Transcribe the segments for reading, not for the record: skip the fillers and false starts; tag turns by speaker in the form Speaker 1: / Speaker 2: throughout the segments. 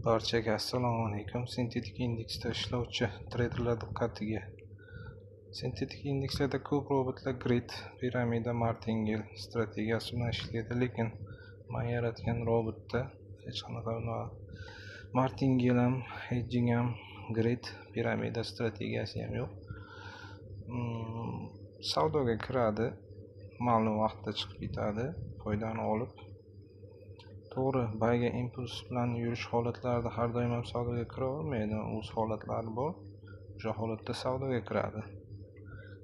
Speaker 1: Barchaga assalomu alaykum. Sintetik indeksda ishlovchi treyderlar diqqatiga. Sintetik indekslarda ko'p robotlar grid, piramida, martingale strategiyasi bilan ishlaydi, lekin men yaratgan robotda hech qanaqa martingale ham, hedging ham, grid, piramida strategiyasi ham yo'q. Savdoga kiradi, ma'lum vaqtda chiqib ketadi, foydani olib. To'g'ri, buyga impuls bilan yurish holatlarida har doim ham savdoga kira olmaydi, o'z holatlari bor. O'sha holatda savdoga kiradi.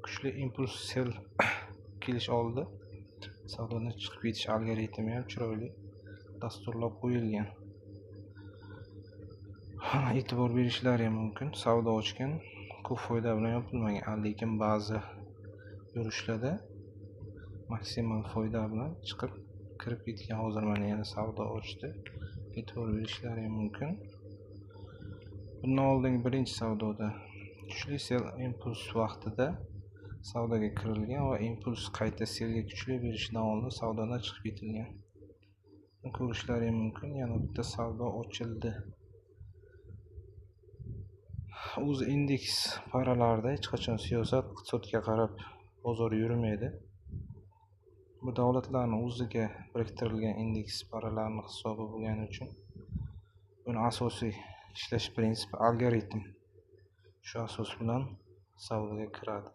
Speaker 1: Kuchli impuls sell kelish oldi savdodan chiqib ketish algoritmi ham chiroyli dasturlab qo'yilgan. E'tibor berishlari ham mumkin. Savdo ochgan, ko'p foyda bilan yopilmagan, lekin ba'zi yurishlarda maksimal foyda bilan chiqib kirib ketgan. Hozir mana yana savdo ochdi, e'tibor berishlari ham mumkin. Bundan oldingi birinchi savdoda kuchli sell impuls vaqtida savdoga kirilgan va impuls qayta sellga kuchli berishidan oldin savdodan chiqib ketilgan. Ko'rishlari mumkin. Yana bitta savdo ochildi. O'zi indeks paralarida hech qachon siyosat, iqtisodga qarab bozor yurmaydi. Bu davlatlarning o'ziga biriktirilgan indeks paralarning hisobi bo'lgani uchun buni asosiy ishlash prinsipi algoritm. Shu asos bilan savdoga kiradi.